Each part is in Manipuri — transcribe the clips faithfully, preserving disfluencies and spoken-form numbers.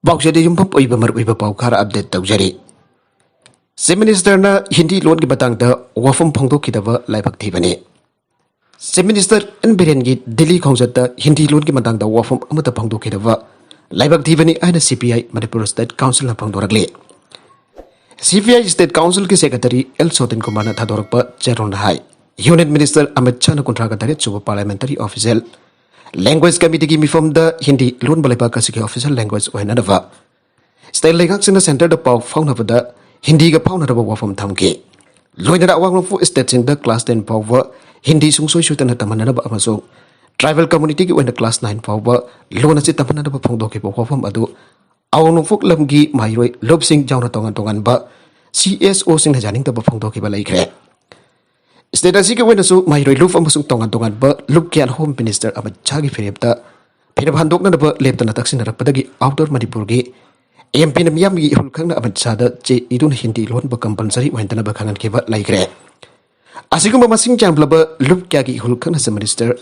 ꯄꯥꯎꯆꯦꯗ ꯌꯨꯝꯐꯝ ꯑꯣꯏꯕ ꯃꯔꯨꯑꯣꯏꯕ ꯄꯥꯎ ꯈꯔ ꯑꯞꯗꯦꯠ ꯇꯧꯖꯔꯤ꯫ ꯆꯤꯐ ꯃꯤꯅꯤꯁꯇꯔꯅ ꯍꯤꯟꯗꯤ ꯂꯣꯟꯒꯤ ꯃꯇꯥꯡꯗ ꯋꯥꯐꯝ ꯐꯣꯡꯗꯣꯛꯈꯤꯗꯕ ꯂꯥꯏꯕꯛ ꯊꯤꯕꯅꯤ꯫ ꯆꯤꯐ ꯃꯤꯅꯤꯁꯇꯔ ꯑꯦꯟ ꯕꯤꯔꯦꯟꯒꯤ ꯗꯤꯜꯂꯤ ꯈꯣꯡꯆꯠꯇ ꯍꯤꯟꯗꯤ ꯂꯣꯟꯒꯤ ꯃꯇꯥꯡꯗ ꯋꯥꯐꯝ ꯑꯃꯠꯇ ꯐꯣꯡꯗꯣꯛꯈꯤꯗꯕ ꯂꯥꯏꯕꯛ ꯊꯤꯕꯅꯤ ꯍꯥꯏꯅ ꯁꯤ ꯄꯤ ꯑꯥꯏ ꯃꯅꯤꯄꯨꯔ ꯁ꯭ꯇꯦꯠ ꯀꯥꯎꯟꯁꯤꯜꯅ ꯐꯣꯡꯗꯣꯔꯛꯂꯤ꯫ ꯁꯤ ꯄꯤ ꯑꯥꯏ ꯁ꯭ꯇꯦꯠ ꯀꯥꯎꯟꯁꯤꯜꯒꯤ ꯁꯦꯀ꯭ꯔꯦꯇꯔꯤ ꯑꯦꯜ ꯁꯣꯇꯤꯟ ꯀꯨꯃꯥꯔꯅ ꯊꯥꯗꯣꯔꯛꯄ ꯆꯦꯔꯣꯜꯅ ꯍꯥꯏ, ꯌꯨꯅꯤꯌꯟ ꯃꯤꯅꯤꯁꯇꯔ ꯑꯃꯤꯠ ꯁꯥꯍꯅ ꯀꯨꯟꯊ꯭ꯔꯥꯒ ꯇꯔꯦꯠ ꯁꯨꯕ ꯄꯥꯔꯂꯤꯌꯥꯃꯦꯟꯇꯔꯤ ꯑꯣꯐꯤꯁꯤꯌꯦꯜ ꯂꯦꯡꯒ꯭ꯋꯦꯖ ꯀꯃꯤꯇꯤꯒꯤ ꯃꯤꯐꯝꯗ ꯍꯤꯟꯗꯤ ꯂꯣꯟꯕ ꯂꯩꯕꯥꯛ ꯑꯁꯤꯒꯤ ꯑꯣꯐꯤꯁꯤꯌꯦꯜ ꯂꯦꯡꯒ꯭ꯋꯦꯖ ꯑꯣꯏꯍꯟꯅꯅꯕ ꯁ꯭ꯇꯦꯠ ꯂꯩꯉꯥꯛꯁꯤꯡꯅ ꯁꯦꯟꯇꯔꯗ ꯄꯥꯎ ꯐꯥꯎꯅꯕꯗ ꯍꯤꯟꯗꯤꯒ ꯐꯥꯎꯅꯅꯕ ꯋꯥꯐꯝ ꯊꯝꯈꯤ꯫ ꯂꯣꯏꯅꯅ ꯑꯋꯥꯡ ꯅꯣꯡꯄꯣꯛ ꯁ꯭ꯇꯦꯠꯁꯤꯡꯗ ꯀ꯭ꯂꯥꯁ ꯇꯦꯟ ꯐꯥꯎꯕ ꯍꯤꯟꯗꯤ ꯁꯨꯡꯁꯣꯏ ꯁꯣꯏꯗꯅ ꯇꯝꯍꯟꯅꯅꯕ ꯑꯃꯁꯨꯡ ꯇ꯭ꯔꯥꯏꯕꯦꯜ ꯀꯝꯃꯨꯅꯤꯇꯤꯒꯤ ꯑꯣꯏꯅ ꯀ꯭ꯂꯥꯁ ꯅꯥꯏꯟ ꯐꯥꯎꯕ ꯂꯣꯟ ꯑꯁꯤ ꯇꯝꯍꯟꯅꯅꯕ ꯐꯣꯡꯗꯣꯛꯈꯤꯕ ꯋꯥꯐꯝ ꯑꯗꯨ ꯑꯋꯥꯡ ꯅꯣꯡꯄꯣꯛ ꯂꯝꯒꯤ ꯃꯍꯩꯔꯣꯏ ꯂꯨꯞꯁꯤꯡ ꯌꯥꯎꯅ ꯇꯣꯉꯥꯟ ꯇꯣꯉꯥꯟꯕ ꯁꯤ ꯑꯦꯁ ꯑꯣꯁꯤꯡꯅ ꯌꯥꯅꯤꯡꯗꯕ ꯐꯣꯡꯗꯣꯛꯈꯤꯕ ꯂꯩꯈ꯭ꯔꯦ꯫ ꯁ꯭ꯇꯦꯠ ꯑꯁꯤꯒꯤ ꯑꯣꯏꯅꯁꯨ ꯃꯍꯩꯔꯣꯏ ꯂꯨꯞ ꯑꯃꯁꯨꯡ ꯇꯣꯉꯥꯟ ꯇꯣꯉꯥꯟꯕ ꯂꯨꯞ ꯀꯌꯥꯅ ꯍꯣꯝ ꯃꯤꯅꯤꯁꯇꯔ ꯑꯃꯤꯠ ꯁꯥꯍꯒꯤ ꯐꯤꯔꯦꯞꯇ ꯐꯤꯔꯦꯞ ꯍꯟꯗꯣꯛꯅꯅꯕ ꯂꯦꯞꯇꯅ ꯇꯛꯁꯤꯟꯅꯔꯛꯄꯗꯒꯤ ꯑꯥꯎꯇꯔ ꯃꯅꯤꯄꯨꯔꯒꯤ ꯑꯦꯝ ꯄꯤꯅ ꯃꯤꯌꯥꯝꯒꯤ ꯏꯍꯨꯜ ꯈꯪꯅ ꯑꯃꯤꯠ ꯁꯥꯍꯗ ꯆꯦ ꯏꯗꯨꯅ ꯍꯤꯟꯗꯤ ꯂꯣꯟꯕ ꯀꯝꯄꯜꯁꯔꯤ ꯑꯣꯏꯍꯟꯗꯅꯕ ꯈꯪꯍꯟꯈꯤꯕ ꯂꯩꯈ꯭ꯔꯦ꯫ ꯑꯁꯤꯒꯨꯝꯕ ꯃꯁꯤꯡ ꯌꯥꯝꯂꯕ ꯂꯨꯞ ꯀꯌꯥꯒꯤ ꯏꯍꯨꯜ ꯈꯪꯅ ꯆꯤꯐ ꯃꯤꯅꯤꯁꯇꯔ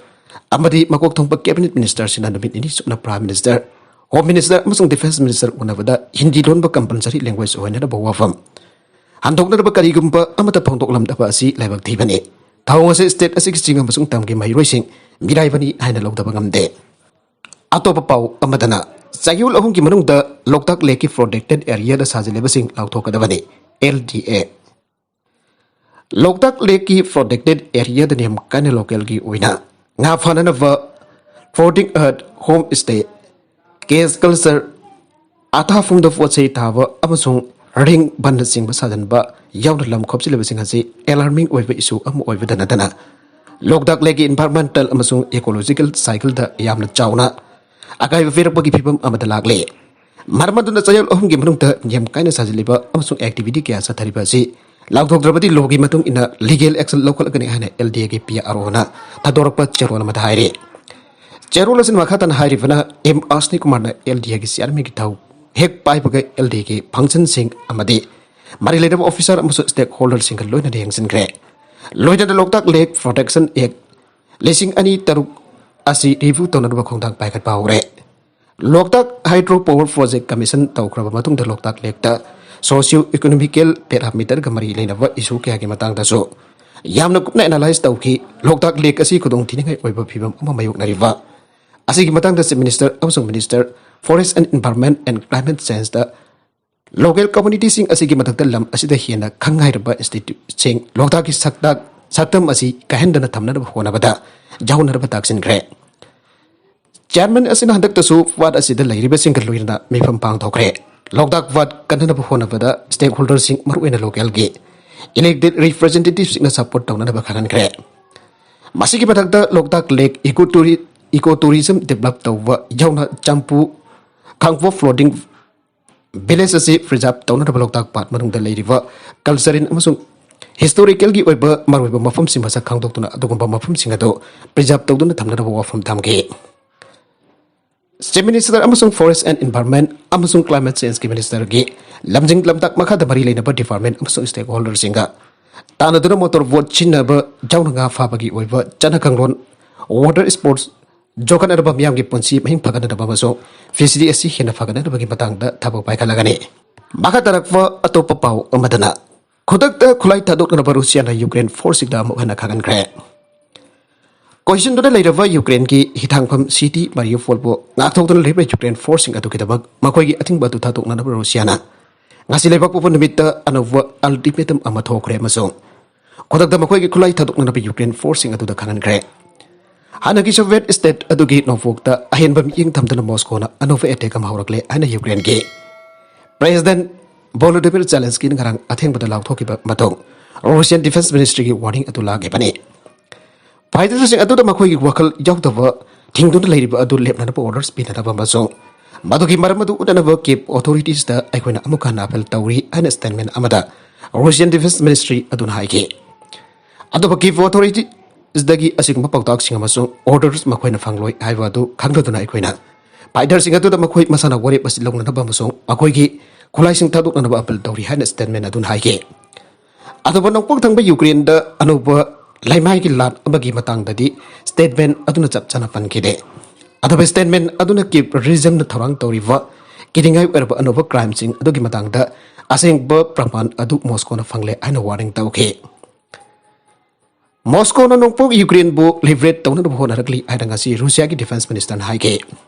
ꯑꯃꯗꯤ ꯃꯀꯣꯛ ꯊꯣꯡꯕ ꯀꯦꯕꯤꯅꯦꯠ ꯃꯤꯅꯤꯁꯇꯔꯁꯤꯡꯅ ꯅꯨꯃꯤꯠ ꯅꯤꯅꯤ ꯆꯨꯞꯅ ꯄ꯭ꯔꯥꯏꯝ ꯃꯤꯅꯤꯁꯇꯔ, ꯍꯣꯝ ꯃꯤꯅꯤꯁꯇꯔ ꯑꯃꯁꯨꯡ ꯗꯤꯐꯦꯟꯁ ꯃꯤꯅꯤꯁꯇꯔ ꯎꯅꯕꯗ ꯍꯤꯟꯗꯤ ꯂꯣꯟꯕ ꯀꯝꯄꯜꯁꯔꯤ ꯂꯦꯡꯒ꯭ꯋꯦꯖ ꯑꯣꯏꯍꯟꯅꯅꯕ ꯋꯥꯐꯝ ꯍꯟꯗꯣꯛꯅꯅꯕ ꯀꯔꯤꯒꯨꯝꯕ ꯑꯃꯠꯇ ꯐꯣꯡꯗꯣꯛꯂꯝꯗꯕ ꯑꯁꯤ ꯂꯥꯏꯕꯛ ꯊꯤꯕꯅꯤ꯫ ꯊꯧꯑꯣꯡ ꯑꯁꯤ ꯁ꯭ꯇꯦꯠ ꯑꯁꯤꯒꯤ ꯆꯤꯡ ꯑꯃꯁꯨꯡ ꯇꯝꯒꯤ ꯃꯍꯩꯔꯣꯏꯁꯤꯡ ꯃꯤꯔꯥꯏꯕꯅꯤ ꯍꯥꯏꯅ ꯂꯧꯗꯕ ꯉꯝꯗꯦ꯫ ꯑꯇꯣꯞꯄ ꯄꯥꯎ ꯑꯃꯗꯅ, ꯆꯌꯣꯜ ꯑꯍꯨꯝꯒꯤ ꯃꯅꯨꯡꯗ ꯂꯣꯛꯇꯥꯛ ꯂꯦꯛꯀꯤ ꯄ꯭ꯔꯣꯇꯦꯛꯇꯦꯠ ꯑꯦꯔꯤꯌꯥꯗ ꯁꯥꯖꯤꯜꯂꯤꯕꯁꯤꯡ ꯂꯥꯎꯊꯣꯛꯀꯗꯕꯅꯤ, ꯑꯦꯜ ꯗꯤ ꯑꯦ꯫ ꯂꯣꯛꯇꯥꯛ ꯂꯦꯛꯀꯤ ꯄ꯭ꯔꯣꯇꯦꯛꯇꯦꯠ ꯑꯦꯔꯤꯌꯥꯗ ꯅꯦꯝ ꯀꯥꯏꯅ ꯂꯣꯀꯦꯜꯒꯤ ꯑꯣꯏꯅ ꯉꯥ ꯐꯥꯅꯅꯕ floating hut, homestay, cage culture, ꯑꯊꯥꯐꯝꯗ ꯄꯣꯠ ꯆꯩ ꯊꯥꯕ ꯑꯃꯁꯨꯡ ꯔꯤꯡ ꯕꯟꯅꯆꯤꯡꯕ ꯁꯥꯖꯤꯟꯕ ꯌꯥꯎꯅ ꯂꯝ ꯈꯣꯞꯆꯤꯜꯂꯤꯕꯁꯤꯡ ꯑꯁꯤ ꯑꯦꯂꯥꯔꯃꯤꯡ ꯑꯣꯏꯕ ꯏꯁꯨ ꯑꯃ ꯑꯣꯏꯕꯗ ꯅꯠꯇꯅ ꯂꯣꯛꯇꯥꯛ ꯂꯦꯛꯀꯤ ꯏꯟꯚꯥꯏꯔꯣꯟꯃꯦꯟꯇꯦꯜ ꯑꯃꯁꯨꯡ ꯏꯀꯣꯂꯣꯖꯤꯀꯦꯜ ꯁꯥꯏꯀꯜꯗ ꯌꯥꯝꯅ ꯆꯥꯎꯅ ꯑꯀꯥꯏꯕ ꯄꯤꯔꯛꯄꯒꯤ ꯐꯤꯕꯝ ꯑꯃꯗ ꯂꯥꯛꯂꯦ꯫ ꯃꯔꯝ ꯑꯗꯨꯅ ꯆꯌꯣꯜ ꯑꯍꯨꯝꯒꯤ ꯃꯅꯨꯡꯗ ꯅꯤꯌꯝ ꯀꯥꯏꯅ ꯁꯥꯖꯤꯜꯂꯤꯕ ꯑꯃꯁꯨꯡ ꯑꯦꯛꯇꯤꯚꯤꯇꯤ ꯀꯌꯥ ꯆꯠꯊꯔꯤꯕ ꯑꯁꯤ ꯂꯥꯎꯊꯣꯛꯇ꯭ꯔꯕꯗꯤ ꯂꯣꯒꯤ ꯃꯇꯨꯡ ꯏꯟꯅ ꯂꯤꯒꯦꯜ ꯑꯦꯛꯁꯟ ꯂꯧꯈꯠꯂꯒꯅꯤ ꯍꯥꯏꯅ ꯑꯦꯜ ꯗꯤ ꯑꯦꯒꯤ ꯄꯤ ꯑꯥꯔ ꯑꯣꯅ ꯊꯥꯗꯣꯔꯛꯄ ꯆꯦꯔꯣꯜ ꯑꯃꯗ ꯍꯥꯏꯔꯤ꯫ ꯆꯦꯔꯣꯜ ꯑꯁꯤꯅ ꯃꯈꯥ ꯇꯥꯅ ꯍꯥꯏꯔꯤꯕꯅ, ꯑꯦꯝ ꯑꯁꯅꯤ ꯀꯨꯃꯥꯔꯅ ꯑꯦꯜ ꯗꯤ ꯑꯦꯒꯤ ꯆꯤꯌꯥꯔꯃꯦꯟꯒꯤ ꯊꯧ ꯍꯦꯛ ꯄꯥꯏꯕꯒ ꯑꯦꯜ ꯗꯤ ꯑꯦꯒꯤ ꯐꯪꯁꯟꯁꯤꯡ ꯑꯃꯗꯤ ꯃꯔꯤ ꯂꯩꯅꯕ ꯑꯣꯐꯤꯁꯥꯔ ꯑꯃꯁꯨꯡ ꯁ꯭ꯇꯦꯛ ꯍꯣꯜꯗꯔꯁꯤꯡꯒ ꯂꯣꯏꯅꯅ ꯌꯦꯡꯁꯤꯟꯈ꯭ꯔꯦ꯫ ꯂꯣꯏꯅꯅ ꯂꯣꯛꯇꯥꯛ ꯂꯦꯛ ꯄ꯭ꯔꯣꯇꯦꯛꯁꯟ ꯑꯦꯛ ꯂꯤꯁꯤꯡ ꯑꯅꯤ ꯇꯔꯨꯛ ꯑꯁꯤ ꯔꯤꯚ꯭ꯌꯨ ꯇꯧꯅꯅꯕ ꯈꯣꯡꯊꯥꯡ ꯄꯥꯏꯈꯠꯄ ꯍꯧꯔꯦ꯫ ꯂꯣꯛꯇꯥꯛ ꯍꯥꯏꯗ꯭ꯔꯣ ꯄꯥꯋꯔ ꯄ꯭ꯔꯣꯖꯦꯛ ꯀꯃꯤꯁꯟ ꯇꯧꯈ꯭ꯔꯕ ꯃꯇꯨꯡꯗ ꯂꯣꯛꯇꯥꯛ ꯂꯦꯛꯇ ꯁꯣꯁꯤꯌꯣ ꯏꯀꯣꯅꯣꯃꯤꯀꯦꯜ ꯄꯦꯔꯥꯃꯤꯇꯔꯒ ꯃꯔꯤ ꯂꯩꯅꯕ ꯏꯁꯨ ꯀꯌꯥꯒꯤ ꯃꯇꯥꯡꯗꯁꯨ ꯌꯥꯝꯅ ꯀꯨꯞꯅ ꯑꯦꯅꯥꯂꯥꯏꯁ ꯇꯧꯈꯤ꯫ ꯂꯣꯛꯇꯥꯛ ꯂꯦꯛ ꯑꯁꯤ ꯈꯨꯗꯣꯡꯊꯤꯅꯤꯡꯉꯥꯏ ꯑꯣꯏꯕ ꯐꯤꯕꯝ ꯑꯃ ꯃꯥꯌꯣꯛꯅꯔꯤꯕ ꯑꯁꯤꯒꯤ ꯃꯇꯥꯡꯗ ꯆꯤꯐ ꯃꯤꯅꯤꯁꯇꯔ ꯑꯃꯁꯨꯡ minister forest and environment and climate ꯆꯦꯟꯖꯇ ꯂꯣꯀꯦꯜ ꯀꯝꯃꯨꯅꯤꯇꯤꯁꯤꯡ ꯑꯁꯤꯒꯤ ꯃꯊꯛꯇ ꯂꯝ ꯑꯁꯤꯗ ꯍꯦꯟꯅ ꯈꯪ ꯍꯩꯔꯕ ꯏꯟꯁꯇꯤꯇ꯭ꯌꯨꯠꯁꯤꯡ ꯂꯣꯛꯇꯥꯛꯀꯤ ꯁꯛꯇꯥꯛ ꯁꯛꯇꯝ ꯑꯁꯤ ꯀꯥꯏꯍꯟꯗꯅ ꯊꯝꯅꯅꯕ ꯍꯣꯠꯅꯕꯗ ꯌꯥꯎꯅꯅꯕ ꯇꯥꯛꯁꯤꯟꯈ꯭ꯔꯦ꯫ ꯆꯤꯌꯥꯔꯃꯦꯟ ꯑꯁꯤꯅ ꯍꯟꯗꯛꯇꯁꯨ ꯄꯥꯠ ꯑꯁꯤꯗ ꯂꯩꯔꯤꯕꯁꯤꯡꯒ ꯂꯣꯏꯅꯅ ꯃꯤꯐꯝ ꯄꯥꯡꯊꯣꯛꯈ꯭ꯔꯦ꯫ ꯂꯣꯛꯇꯥꯛ ꯄꯥꯠ ꯀꯟꯅꯅꯕ ꯍꯣꯠꯅꯕꯗ ꯁ꯭ꯇꯦꯛꯍꯣꯜꯗꯔꯁꯤꯡ, ꯃꯔꯨꯑꯣꯏꯅ ꯂꯣꯀꯦꯜꯒꯤ ꯏꯂꯦꯛꯇꯦꯗ ꯔꯤꯄ꯭ꯔꯖꯦꯟꯇꯦꯇꯤꯚꯁꯤꯡꯅ ꯁꯄꯣꯔꯠ ꯇꯧꯅꯅꯕ ꯈꯪꯍꯟꯈ꯭ꯔꯦ꯫ ꯃꯁꯤꯒꯤ ꯃꯊꯛꯇ ꯂꯣꯛꯇꯥꯛ ꯂꯦꯛ ꯏꯀꯣ ꯇꯨꯔꯤ ꯏꯀꯣ ꯇꯨꯔꯤꯖꯝ ꯗꯤꯕꯂꯞ ꯇꯧꯕ ꯌꯥꯎꯅ ꯆꯝꯄꯨ ꯈꯥꯡꯄꯣꯛ ꯐ꯭ꯂꯣꯇꯤꯡ ꯚꯤꯂꯦꯖ ꯑꯁꯤ ꯄ꯭ꯔꯤꯖꯥꯕ ꯇꯧꯅꯅꯕ ꯂꯣꯛꯇꯥꯛ ꯄꯥꯠ ꯃꯅꯨꯡꯗ ꯂꯩꯔꯤꯕ ꯀꯜꯆꯔꯦꯜ ꯑꯃꯁꯨꯡ ꯍꯤꯁꯇꯣꯔꯤꯀꯦꯜꯒꯤ ꯑꯣꯏꯕ ꯃꯔꯨꯑꯣꯏꯕ ꯃꯐꯝꯁꯤꯡ ꯃꯁꯛ ꯈꯪꯗꯣꯛꯇꯨꯅ ꯑꯗꯨꯒꯨꯝꯕ ꯃꯐꯝꯁꯤꯡ ꯑꯗꯨ ꯄ꯭ꯔꯤꯖꯥꯕ ꯇꯧꯗꯨꯅ ꯊꯝꯅꯅꯕ ꯋꯥꯐꯝ ꯊꯝꯈꯤ꯫ ꯆꯤꯐ ꯃꯤꯅꯤꯁꯇꯔ ꯑꯃꯁꯨꯡ ꯐꯣꯔꯦꯁ ꯑꯦꯟ ꯏꯟꯚꯥꯏꯔꯟꯃꯦꯟꯠ ꯑꯃꯁꯨꯡ ꯀ꯭ꯂꯥꯏꯃꯦꯠ ꯆꯦꯟꯖꯀꯤ ꯃꯤꯅꯤꯁꯇꯔꯒꯤ ꯂꯝꯖꯤꯡ ꯂꯝꯇꯥꯛ ꯃꯈꯥꯗ ꯃꯔꯤ ꯂꯩꯅꯕ ꯗꯤꯄꯥꯔꯠꯃꯦꯟꯠ ꯑꯃꯁꯨꯡ ꯁ꯭ꯇꯦꯛꯍꯣꯜꯗꯔꯁꯤꯡꯒ ꯇꯥꯟꯅꯗꯨꯅ ꯃꯣꯇꯣꯔ ꯕꯣꯠ ꯁꯤꯖꯤꯟꯅꯕ ꯌꯥꯎꯅ ꯉꯥ ꯐꯥꯕꯒꯤ ꯑꯣꯏꯕ ꯆꯠꯅ ꯀꯥꯡꯂꯣꯟ, ꯋꯥꯇꯔ ꯁ꯭ꯄꯣꯔꯠꯁ ꯌꯣꯛꯈꯠꯅꯅꯕ, ꯃꯤꯌꯥꯝꯒꯤ ꯄꯨꯟꯁꯤ ꯃꯍꯤꯡ ꯐꯒꯠꯅꯅꯕ ꯑꯃꯁꯨꯡ ꯐꯤꯁꯔꯤ ꯑꯁꯤ ꯍꯦꯟꯅ ꯐꯒꯠꯅꯅꯕꯒꯤ ꯃꯇꯥꯡꯗ ꯊꯕꯛ ꯄꯥꯏꯈꯠꯂꯒꯅꯤ꯫ ꯃꯈꯥ ꯇꯥꯔꯛꯄ ꯑꯇꯣꯞꯄ ꯄꯥꯎ ꯑꯃꯗꯅ, ꯈꯨꯗꯛꯇ ꯈꯨꯠꯂꯥꯏ ꯊꯥꯗꯣꯛꯅꯅꯕ ꯔꯨꯁꯤꯌꯥꯅ ꯌꯨꯀ꯭ꯔꯦꯟ ꯐꯣꯔꯁꯁꯤꯡꯗ ꯑꯃꯨꯛ ꯍꯟꯅ ꯈꯪꯍꯟꯈ꯭ꯔꯦ꯫ ꯀꯣꯏꯁꯤꯟꯗꯨꯅ ꯂꯩꯔꯕ ꯌꯨꯀ꯭ꯔꯦꯟꯒꯤ ꯍꯤꯊꯥꯡꯐꯝ ꯁꯤꯇꯤ ꯃꯥꯔꯤꯌꯨꯄꯣꯜꯕꯨ ꯉꯥꯛꯊꯣꯛꯇꯨꯅ ꯂꯩꯔꯤꯕ ꯌꯨꯀ꯭ꯔꯦꯟ ꯐꯣꯔꯁꯁꯤꯡ ꯑꯗꯨꯒꯤꯗꯃꯛ ꯃꯈꯣꯏꯒꯤ ꯑꯊꯤꯡꯕ ꯑꯗꯨ ꯊꯥꯗꯣꯛꯅꯅꯕ ꯔꯨꯁꯤꯌꯥꯅ ꯉꯁꯤ ꯂꯩꯕꯥꯛꯄꯣꯛꯄ ꯅꯨꯃꯤꯠꯇ ꯑꯅꯧꯕ ꯑꯜꯇꯤꯃꯦꯇꯝ ꯑꯃ ꯊꯣꯛꯈ꯭ꯔꯦ ꯑꯃꯁꯨꯡ ꯈꯨꯗꯛꯇ ꯃꯈꯣꯏꯒꯤ ꯈꯨꯠꯂꯥꯏ ꯊꯥꯗꯣꯛꯅꯅꯕ ꯌꯨꯀ꯭ꯔꯦꯟ ꯐꯣꯔꯁꯁꯤꯡ ꯑꯗꯨꯗ ꯈꯪꯍꯟꯈ꯭ꯔꯦ꯫ ꯍꯥꯟꯅꯒꯤ ꯁꯣꯚꯤꯌꯦꯠ ꯁ꯭ꯇꯦꯠ ꯑꯗꯨꯒꯤ ꯅꯣꯡꯄꯣꯛꯇ ꯑꯍꯦꯟꯕ ꯃꯤꯠꯌꯦꯡ ꯊꯝꯗꯨꯅ ꯃꯣꯁꯀꯣꯅ ꯑꯅꯧꯕ ꯑꯦꯇꯦꯛ ꯑꯃ ꯍꯧꯔꯛꯂꯦ ꯍꯥꯏꯅ ꯌꯨꯀ꯭ꯔꯦꯟꯒꯤ ꯄ꯭ꯔꯦꯁꯤꯗꯦꯟꯠ ꯚꯣꯂꯣꯗꯤꯃꯤꯔ ꯖꯦꯂꯦꯟꯁꯀꯤꯅ ꯉꯔꯥꯡ ꯑꯊꯦꯡꯕꯗ ꯂꯥꯎꯊꯣꯛꯈꯤꯕ ꯃꯇꯨꯡ ꯔꯨꯁꯤꯌꯟ ꯗꯤꯐꯦꯟꯁ ꯃꯤꯅꯤꯁꯇ꯭ꯔꯤꯒꯤ ꯋꯥꯔꯅꯤꯡ ꯑꯗꯨ ꯂꯥꯛꯈꯤꯕꯅꯤ꯫ ꯐꯥꯏꯇꯔꯁꯤꯡ ꯑꯗꯨꯗ ꯃꯈꯣꯏꯒꯤ ꯋꯥꯈꯜ ꯌꯥꯎꯗꯕ ꯊꯤꯡꯗꯨꯅ ꯂꯩꯔꯤꯕ ꯑꯗꯨ ꯂꯦꯞꯅꯅꯕ ꯑꯣꯔꯗꯔꯁ ꯄꯤꯅꯅꯕ ꯑꯃꯁꯨꯡ ꯃꯗꯨꯒꯤ ꯃꯔꯝ ꯑꯗꯨ ꯎꯠꯅꯅꯕ ꯀꯤꯞ ꯑꯣꯊꯣꯔꯤꯇꯤꯁꯇ ꯑꯩꯈꯣꯏꯅ ꯑꯃꯨꯛ ꯍꯟꯅ ꯑꯄꯤꯜ ꯇꯧꯔꯤ ꯍꯥꯏꯅ ꯁ꯭ꯇꯦꯠꯃꯦꯟ ꯑꯃꯗ ꯔꯨꯁꯤꯌꯟ ꯗꯤꯐꯦꯟꯁ ꯃꯤꯅꯤꯁꯇ꯭ꯔꯤ ꯑꯗꯨꯅ ꯍꯥꯏꯈꯤ꯫ ꯑꯗꯨꯕꯨ ꯀꯤꯞ ꯑꯣꯊꯣꯔꯤꯇꯤꯁꯇꯒꯤ ꯑꯁꯤꯒꯨꯝꯕ ꯄꯥꯎꯇꯥꯛꯁꯤꯡ ꯑꯃꯁꯨꯡ ꯑꯣꯔꯗꯔꯁ ꯃꯈꯣꯏꯅ ꯐꯪꯂꯣꯏ ꯍꯥꯏꯕ ꯑꯗꯨ ꯈꯪꯂꯗꯨꯅ ꯑꯩꯈꯣꯏꯅ ꯐꯥꯏꯇꯔꯁꯤꯡ ꯑꯗꯨꯗ ꯃꯈꯣꯏ ꯃꯁꯥꯅ ꯋꯥꯔꯦꯞ ꯑꯁꯤ ꯂꯧꯅꯅꯕ ꯑꯃꯁꯨꯡ ꯃꯈꯣꯏꯒꯤ ꯈꯨꯠꯂꯥꯏꯁꯤꯡ ꯊꯥꯗꯣꯛꯅꯅꯕ ꯑꯄꯤꯜ ꯇꯧꯔꯤ ꯍꯥꯏꯅ ꯁ꯭ꯇꯦꯠꯃꯦꯟ ꯑꯗꯨꯅ ꯍꯥꯏꯈꯤ꯫ ꯑꯇꯣꯞꯄ ꯅꯣꯡꯄꯣꯛ ꯊꯪꯕ ꯌꯨꯀ꯭ꯔꯦꯟꯗ ꯑꯅꯧꯕ ꯂꯩꯃꯥꯏꯒꯤ ꯂꯥꯟ ꯑꯃꯒꯤ ꯃꯇꯥꯡꯗꯗꯤ ꯁ꯭ꯇꯦꯠꯃꯦꯟ ꯑꯗꯨꯅ ꯆꯞ ꯆꯥꯅ ꯄꯟꯈꯤꯗꯦ꯫ ꯑꯗꯨꯒ statement ꯑꯗꯨꯅ Kyiv regionꯗ ꯊꯧꯔꯥꯡ ꯇꯧꯔꯤꯕ ꯀꯤꯅꯤꯡꯉꯥꯏ ꯑꯣꯏꯔꯕ ꯑꯅꯧꯕ crimeꯁꯤꯡ ꯑꯗꯨꯒꯤ ꯃꯇꯥꯡꯗ ꯑꯁꯦꯡꯕ ꯄ꯭ꯔꯃꯥꯟ ꯑꯗꯨ ꯃꯣꯁꯀꯣꯅ ꯐꯪꯂꯦ ꯍꯥꯏꯅ warning ꯇꯧꯈꯤ꯫ ꯃꯣꯁꯀꯣꯅ ꯅꯣꯡꯄꯣꯛ ꯌꯨꯀ꯭ꯔꯦꯟꯕꯨ liberate ꯇꯧꯅꯅꯕ ꯍꯣꯠꯅꯔꯛꯂꯤ ꯍꯥꯏꯅ ꯉꯁꯤ ꯔꯨꯁꯤꯌꯥꯒꯤ defence ministerꯅ ꯍꯥꯏꯈꯤ꯫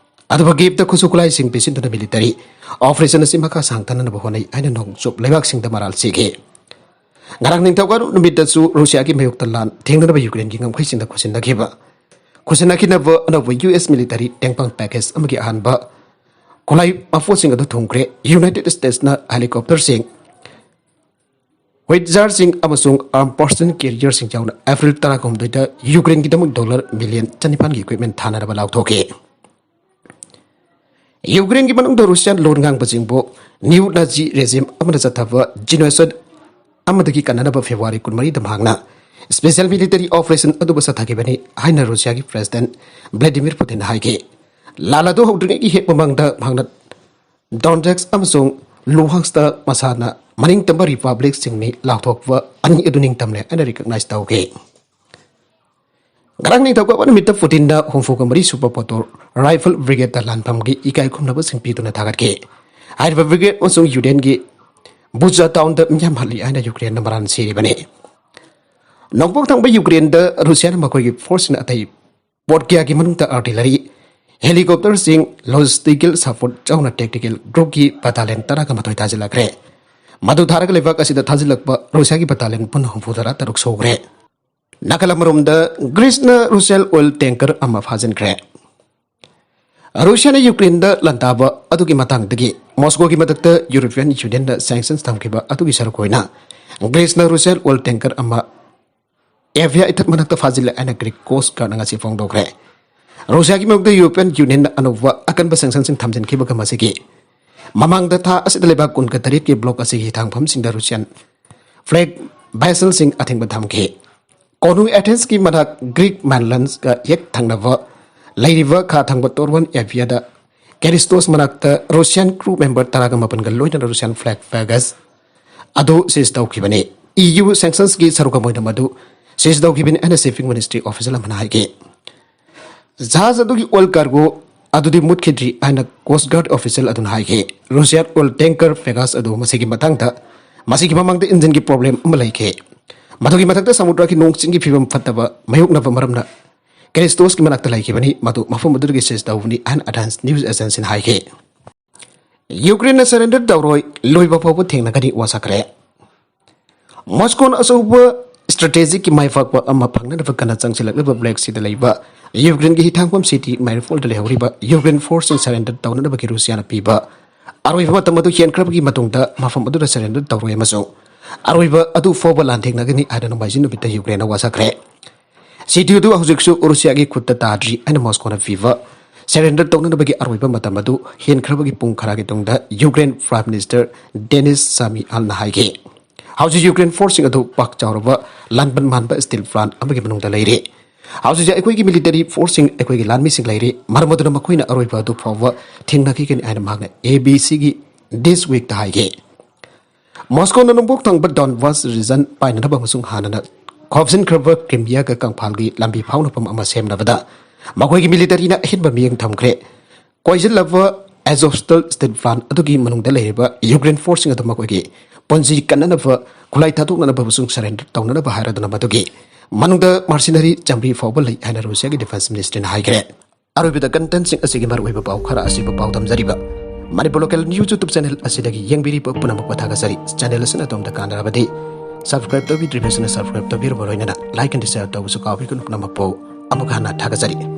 ꯑꯗꯨꯒ Kyivꯇ ꯈꯨꯠꯁꯨ ꯈꯨꯠꯂꯥꯏꯁꯤꯡ ꯄꯤꯁꯤꯟꯗꯨꯅ military operation ꯑꯁꯤ ꯃꯈꯥ ꯁꯥꯡꯊꯅꯅꯕ ꯍꯣꯠꯅꯩ ꯍꯥꯏꯅ ꯅꯣꯡꯆꯨꯞ ꯂꯩꯕꯥꯛꯁꯤꯡꯗ ꯃꯔꯥꯜ ꯁꯤꯈꯤ꯫ ꯉꯔꯥꯡ ꯅꯤꯡꯊꯧꯀꯥꯕ ꯅꯨꯃꯤꯠꯇꯁꯨ ꯔꯨꯁꯤꯌꯥꯒꯤ ꯃꯥꯌꯣꯛꯇ ꯂꯥꯟ ꯊꯦꯡꯅꯅꯕ ꯌꯨꯀ꯭ꯔꯦꯟꯒꯤ ꯉꯝꯈꯩꯁꯤꯡꯗ ꯈꯨꯠꯁꯤꯟꯅꯈꯤꯕ ꯈꯨꯠꯁꯤꯟꯅꯈꯤꯅꯕ ꯑꯅꯧꯕ U S military ꯇꯦꯡꯄꯥꯡ package ꯑꯃꯒꯤ ꯑꯍꯥꯟꯕ ꯈꯨꯠꯂꯥꯏ ꯃꯄꯣꯠꯁꯤꯡ ꯑꯗꯨ ꯊꯨꯡꯈ꯭ꯔꯦ꯫ United Statesꯅ helicopterꯁꯤꯡ, Howitzerꯁꯤꯡ ꯑꯃꯁꯨꯡ arm personnel carrierꯁꯤꯡ ꯌꯥꯎꯅ April ꯇꯔꯥꯍꯨꯝꯗꯣꯏꯗ ꯌꯨꯀ꯭ꯔꯦꯟꯒꯤꯗꯃꯛ dollar million ꯆꯅꯤꯄꯥꯟꯒꯤ equipment ꯊꯥꯅꯅꯕ ꯂꯥꯎꯊꯣꯛꯈꯤ꯫ ꯌꯨꯀ꯭ꯔꯦꯟꯒꯤ ꯃꯅꯨꯡꯗ ꯔꯨꯁꯤꯌꯥꯟ ꯂꯣꯟ ꯉꯥꯡꯕꯁꯤꯡꯕꯨ neo-Nazi regime ꯑꯃꯅ ꯆꯠꯊꯕ genocide ꯑꯃꯗꯒꯤ ꯀꯟꯅꯅꯕ February ꯀꯨꯟꯃꯔꯤꯗ ꯃꯍꯥꯛꯅ special military operation ꯑꯗꯨꯕꯨ ꯆꯠꯊꯈꯤꯕꯅꯤ ꯍꯥꯏꯅ ꯔꯨꯁꯤꯌꯥꯒꯤ President Vladimir Putin ꯍꯥꯏꯈꯤ꯫ ꯂꯥꯟ ꯑꯗꯨ ꯍꯧꯗ꯭ꯔꯤꯉꯩꯒꯤ ꯍꯦꯛ ꯃꯃꯥꯡꯗ ꯃꯍꯥꯛꯅ Donetsk ꯑꯃꯁꯨꯡ Luhanskꯇ ꯃꯁꯥꯅ ꯃꯅꯤꯡꯇꯝꯕ republicꯁꯤꯡꯅꯤ ꯂꯥꯎꯊꯣꯛꯄ ꯑꯅꯤ ꯑꯗꯨ ꯅꯤꯡꯇꯝꯂꯦ ꯍꯥꯏꯅ recognize ꯇꯧꯈꯤ꯫ ꯉꯔꯥꯡ ꯅꯤꯡꯊꯧꯀꯥꯕ ꯅꯨꯃꯤꯠꯇ Putinꯅ ꯍꯨꯝꯐꯨꯒ ꯃꯔꯤ ꯁꯨꯕ Motor Rifle Brigadeꯇ ꯂꯥꯟꯐꯝꯒꯤ ꯏꯀꯥꯏ ꯈꯨꯝꯅꯕꯁꯤꯡ ꯄꯤꯗꯨꯅ ꯊꯥꯒꯠꯈꯤ꯫ ꯍꯥꯏꯔꯤꯕ brigade ꯑꯃꯁꯨꯡ Unionꯒꯤ Bucha townꯗ ꯃꯤꯌꯥꯝ ꯍꯜꯂꯤ ꯍꯥꯏꯅ ꯌꯨꯀ꯭ꯔꯦꯟꯅ ꯃꯔꯥꯜ ꯁꯤꯔꯤꯕꯅꯤ꯫ ꯅꯣꯡꯄꯣꯛ ꯊꯪꯕ ꯌꯨꯀ꯭ꯔꯦꯟꯗ ꯔꯨꯁꯤꯌꯥꯅ ꯃꯈꯣꯏꯒꯤ forceꯁꯤꯡꯅ ꯑꯇꯩ ꯄꯣꯠ ꯀꯌꯥꯒꯤ ꯃꯅꯨꯡꯗ artillery, helicopterꯁꯤꯡ, logistical support ꯌꯥꯎꯅ tactical groupꯀꯤ battalion ꯇꯔꯥꯒ ꯃꯥꯊꯣꯏ ꯊꯥꯖꯤꯜꯂꯛꯈ꯭ꯔꯦ꯫ ꯃꯗꯨ ꯊꯥꯔꯒ ꯂꯩꯕꯥꯛ ꯑꯁꯤꯗ ꯊꯥꯖꯤꯜꯂꯛꯄ ꯔꯨꯁꯤꯌꯥꯒꯤ battalion ꯄꯨꯟꯅ ꯍꯨꯝꯐꯨ ꯇꯔꯥ ꯇꯔꯨꯛ ꯁꯨꯈ꯭ꯔꯦ꯫ ꯅꯥꯀꯜ ꯑꯃꯔꯣꯝꯗ ꯒ꯭ꯔꯤꯁꯅ ꯔꯨꯁꯤꯌꯥꯟ oil tanker ꯑꯃ ꯐꯥꯖꯤꯟꯈ꯭ꯔꯦ꯫ ꯔꯨꯁꯤꯌꯥꯅ ꯌꯨꯀ꯭ꯔꯦꯟꯗ ꯂꯥꯟꯗꯥꯕ ꯑꯗꯨꯒꯤ ꯃꯇꯥꯡꯗꯒꯤ ꯃꯣꯁꯀꯣꯒꯤ ꯃꯊꯛꯇ European Unionꯅ sanctions ꯊꯝꯈꯤꯕ ꯑꯗꯨꯒꯤ ꯁꯔꯨꯛ ꯑꯣꯏꯅ ꯒ꯭ꯔꯤꯁꯅ ꯔꯨꯁꯤꯌꯥꯟ oil tanker ꯑꯃ Adria ꯏꯊꯠ ꯃꯊꯛꯇ ꯐꯥꯖꯤꯜꯂꯦ ꯍꯥꯏꯅ Greek Coast Guardꯅ ꯉꯁꯤ ꯐꯣꯡꯗꯣꯛꯈ꯭ꯔꯦ꯫ ꯔꯨꯁꯤꯌꯥꯒꯤ ꯃꯥꯌꯣꯛꯇ European Unionꯅ ꯑꯅꯧꯕ ꯑꯀꯟꯕ sanctionꯁꯤꯡ ꯊꯝꯖꯤꯟꯈꯤꯕꯒ ꯃꯁꯤꯒꯤ ꯃꯃꯥꯡꯗ ꯊꯥ ꯑꯁꯤꯗ ꯂꯩꯕꯥꯛ ꯀꯨꯟꯒ ꯇꯔꯦꯠꯀꯤ bloc ꯑꯁꯤꯒꯤ ꯍꯤꯊꯥꯡꯐꯝꯁꯤꯡꯗ Russian flag vesselꯁꯤꯡ ꯑꯊꯤꯡꯕ ꯊꯝꯈꯤ꯫ ꯀꯣꯅꯨꯡ Athensꯀꯤ ꯃꯅꯥꯛ Greek mainlandꯀ ꯍꯦꯛ ꯊꯪꯅꯕ ꯂꯩꯔꯤꯕ ꯈꯥ ꯊꯪꯕ Torban areaꯗ Keristos ꯃꯅꯥꯛꯇ Russian crew member ꯇꯔꯥꯒ ꯃꯥꯄꯟꯒ ꯂꯣꯏꯅꯅ Russian flag package ꯑꯗꯨ seize ꯇꯧꯈꯤꯕꯅꯤ꯫ E U sanctionsꯀꯤ ꯁꯔꯨꯛ ꯑꯃ ꯑꯣꯏꯅ ꯃꯗꯨ seize ꯇꯧꯈꯤꯕꯅꯤ ꯍꯥꯏꯅ shipping ministry official ꯑꯃꯅ ꯍꯥꯏꯈꯤ꯫ ꯖꯍꯥꯖ ꯑꯗꯨꯒꯤ ꯑꯣꯏꯜ ꯀꯥꯔꯒꯣ ꯑꯗꯨꯗꯤ ꯃꯨꯠꯈꯤꯗ꯭ꯔꯤ ꯍꯥꯏꯅ ꯀꯣꯁ ꯒꯥꯔꯗ ꯑꯣꯐꯤꯁꯤꯌꯦꯜ ꯑꯗꯨꯅ ꯍꯥꯏꯈꯤ꯫ ꯔꯨꯁꯤꯌꯥꯟ ꯑꯣꯏꯜ ꯇꯦꯡꯀꯔ ꯄꯦꯒꯥꯁ ꯑꯗꯨ ꯃꯁꯤꯒꯤ ꯃꯇꯥꯡꯗ, ꯃꯁꯤꯒꯤ ꯃꯃꯥꯡꯗ ꯏꯟꯖꯤꯟꯒꯤ ꯄ꯭ꯔꯣꯕ꯭ꯂꯦꯝ ꯑꯃ ꯂꯩꯈꯤ꯫ ꯃꯗꯨꯒꯤ ꯃꯊꯛꯇ ꯁꯃꯨꯗ꯭ꯔꯒꯤ ꯅꯣꯡ ꯆꯤꯡꯒꯤ ꯐꯤꯕꯝ ꯐꯠꯇꯕ ꯃꯥꯌꯣꯛꯅꯕ ꯃꯔꯝꯅ ꯀꯦꯔꯤꯁꯇꯣꯁꯀꯤ ꯃꯅꯥꯛꯇ ꯂꯩꯈꯤꯕꯅꯤ꯫ ꯃꯗꯨ ꯃꯐꯝ ꯑꯗꯨꯗꯒꯤ ꯁꯤꯖ ꯇꯧꯕꯅꯤ ꯍꯥꯏꯅ ꯑꯗꯥꯟꯁ ꯅ꯭ꯌꯨꯁ ꯑꯦꯖꯦꯟꯁꯤꯅ ꯍꯥꯏꯈꯤ꯫ ꯌꯨꯀ꯭ꯔꯦꯟꯅ ꯁꯔꯦꯟꯗꯔ ꯇꯧꯔꯣꯏ, ꯂꯣꯏꯕ ꯐꯥꯎꯕ ꯊꯦꯡꯅꯒꯅꯤ ꯋꯥꯁꯛꯈ꯭ꯔꯦ꯫ ꯃꯣꯁꯀꯣꯅ ꯑꯆꯧꯕ ꯁ꯭ꯇ꯭ꯔꯦꯇꯦꯖꯤꯛꯀꯤ ꯃꯥꯏ ꯄꯥꯛꯄ ꯑꯃ ꯐꯪꯅꯅꯕ ꯀꯟꯅ ꯆꯪꯁꯤꯜꯂꯛꯂꯤꯕ ꯕ꯭ꯂꯦꯛ ꯁꯤꯗ ꯂꯩꯕ ꯌꯨꯀ꯭ꯔꯦꯟꯒꯤ ꯍꯤꯊꯥꯡꯐꯝ ꯁꯤꯇꯤ ꯃꯥꯏꯔꯤꯐꯣꯜꯗ ꯂꯩꯍꯧꯔꯤꯕ ꯌꯨꯀ꯭ꯔꯦꯟ ꯐꯣꯔꯁꯁꯤꯡ ꯁꯔꯦꯟꯗꯔ ꯇꯧꯅꯅꯕꯒꯤ ꯔꯨꯁꯤꯌꯥꯅ ꯄꯤꯕ ꯑꯔꯣꯏꯕ ꯃꯇꯝ ꯑꯗꯨ ꯍꯦꯟꯈ꯭ꯔꯕꯒꯤ ꯃꯇꯨꯡꯗ ꯃꯐꯝ ꯑꯗꯨꯗ ꯁꯔꯦꯟꯗꯔ ꯇꯧꯔꯣꯏ ꯑꯃꯁꯨꯡ ꯑꯔꯣꯏꯕ ꯑꯗꯨ ꯐꯥꯎꯕ ꯂꯥꯟꯊꯦꯡꯅꯒꯅꯤ ꯍꯥꯏꯅ ꯅꯣꯡꯃꯥꯏꯖꯤꯡ ꯅꯨꯃꯤꯠꯇ ꯌꯨꯀ꯭ꯔꯦꯟꯅ ꯋꯥꯁꯛꯈ꯭ꯔꯦ꯫ ꯁꯤꯇꯤ ꯑꯗꯨ ꯍꯧꯖꯤꯛꯁꯨ ꯔꯨꯁꯤꯌꯥꯒꯤ ꯈꯨꯠꯇ ꯇꯥꯗ꯭ꯔꯤ ꯍꯥꯏꯅ ꯃꯣꯁꯀꯣꯅ ꯄꯤꯕ ꯁꯔꯦꯟꯗꯔ ꯇꯧꯅꯅꯕꯒꯤ ꯑꯔꯣꯏꯕ ꯃꯇꯝ ꯑꯗꯨ ꯍꯦꯟꯈ꯭ꯔꯕꯒꯤ ꯄꯨꯡ ꯈꯔꯒꯤ ꯇꯨꯡꯗ ꯌꯨꯀ꯭ꯔꯦꯟ ꯄ꯭ꯔꯥꯏꯝ ꯃꯤꯅꯤꯁꯇꯔ ꯗꯦꯅꯤꯁ ꯁꯥꯃꯤꯑꯥꯜꯅ ꯍꯥꯏꯈꯤ꯫ ꯍꯧꯖꯤꯛ ꯌꯨꯀ꯭ꯔꯦꯟ ꯐꯣꯔꯁꯁꯤꯡ ꯑꯗꯨ ꯄꯥꯛ ꯆꯥꯎꯔꯕ ꯂꯥꯟꯕꯟ ꯃꯥꯟꯕ ꯁ꯭ꯇꯤꯜ ꯄ꯭ꯂꯥꯟ ꯑꯃꯒꯤ ꯃꯅꯨꯡꯗ ꯂꯩꯔꯤ꯫ ꯍꯧꯖꯤꯛ ꯑꯩꯈꯣꯏꯒꯤ ꯃꯤꯂꯤꯇꯔꯤ ꯐꯣꯔꯁꯁꯤꯡ, ꯑꯩꯈꯣꯏꯒꯤ ꯂꯥꯟꯃꯤꯁꯤꯡ ꯂꯩꯔꯤ, ꯃꯔꯝ ꯑꯗꯨꯅ ꯃꯈꯣꯏꯅ ꯑꯔꯣꯏꯕ ꯑꯗꯨ ꯐꯥꯎꯕ ꯊꯦꯡꯅꯈꯤꯒꯅꯤ ꯍꯥꯏꯅ ꯃꯍꯥꯛꯅ ꯑꯦ ꯕꯤ ꯁꯤꯒꯤ ꯗꯤꯁ ꯋꯤꯛꯇ ꯍꯥꯏꯈꯤ꯫ ꯃꯣꯁꯀꯣꯅ ꯅꯣꯡꯄꯣꯛ ꯊꯪꯕ ꯗꯣꯟꯕꯥꯁ ꯔꯤꯖꯟ ꯄꯥꯏꯅꯅꯕ ꯑꯃꯁꯨꯡ ꯍꯥꯟꯅꯅ ꯈꯣꯞꯖꯤꯟꯈ꯭ꯔꯕ ꯀ꯭ꯔꯤꯃꯤꯌꯥꯒ ꯀꯪꯐꯥꯜꯒꯤ ꯂꯝꯕꯤ ꯐꯥꯎꯅꯐꯝ ꯑꯃ ꯁꯦꯝꯅꯕꯗ ꯃꯈꯣꯏꯒꯤ ꯃꯤꯂꯤꯇꯔꯤꯅ ꯑꯍꯦꯟꯕ ꯃꯤꯠꯌꯦꯡ ꯊꯝꯈ꯭ꯔꯦ꯫ ꯀꯣꯏꯁꯤꯜꯂꯕ ꯑꯦꯖꯣꯁꯇꯜ ꯁ꯭ꯇꯤꯜ ꯄ꯭ꯂꯥꯟ ꯑꯗꯨꯒꯤ ꯃꯅꯨꯡꯗ ꯂꯩꯔꯤꯕ ꯌꯨꯀ꯭ꯔꯦꯟ ꯐꯣꯔꯁꯁꯤꯡ ꯑꯗꯨ ꯃꯈꯣꯏꯒꯤ ꯄꯨꯟꯁꯤ ꯀꯟꯅꯅꯕ, ꯈꯨꯠꯂꯥꯏ ꯊꯥꯗꯣꯛꯅꯅꯕ ꯑꯃꯁꯨꯡ ꯁꯔꯦꯟꯗꯔ ꯇꯧꯅꯅꯕ ꯍꯥꯏꯔꯗꯨꯅ ꯃꯗꯨꯒꯤ ꯃꯅꯨꯡꯗ ꯃꯥꯔꯁꯤꯅꯔꯤ ꯆꯥꯃꯔꯤ ꯐꯥꯎꯕ ꯂꯩ ꯍꯥꯏꯅ ꯔꯨꯁꯤꯌꯥꯒꯤ ꯗꯤꯐꯦꯟꯁ ꯃꯤꯅꯤꯁꯇ꯭ꯔꯤꯅ ꯍꯥꯏꯈ꯭ꯔꯦ꯫ ꯑꯔꯣꯏꯕꯗ ꯀꯟꯇꯦꯟꯁꯤꯡ ꯑꯁꯤꯒꯤ ꯃꯔꯨꯑꯣꯏꯕ ꯄꯥꯎ ꯈꯔ ꯑꯁꯤꯕꯨ ꯄꯥꯎꯗꯝꯖꯔꯤꯕ Manipur local news YouTube channel ꯑꯁꯤꯗꯒꯤ ꯌꯦꯡꯕꯤꯔꯤꯕ ꯄꯨꯝꯅꯃꯛꯄꯨ ꯊꯥꯒꯠꯆꯔꯤ꯫ ꯆꯦꯅꯦꯜ ꯑꯁꯤꯅ ꯑꯗꯣꯝꯗ ꯀꯥꯟꯅꯔꯕꯗꯤ ꯁꯕꯁꯀ꯭ꯔꯥꯏꯕ ꯇꯧꯕꯤꯗ꯭ꯔꯤꯕꯁꯤꯡꯅ ꯁꯕꯁꯀ꯭ꯔꯥꯏꯕ ꯇꯧꯕꯤꯔꯕ ꯂꯣꯏꯅꯅ ꯂꯥꯏꯛ ꯑꯦꯟ ꯁꯤꯌꯔ ꯇꯧꯕꯁꯨ ꯀꯥꯎꯕꯤꯒꯅꯨ꯫ ꯄꯨꯝꯅꯃꯛꯄꯨ ꯑꯃꯨꯛ ꯍꯟꯅ ꯊꯥꯒꯠꯆꯔꯤ꯫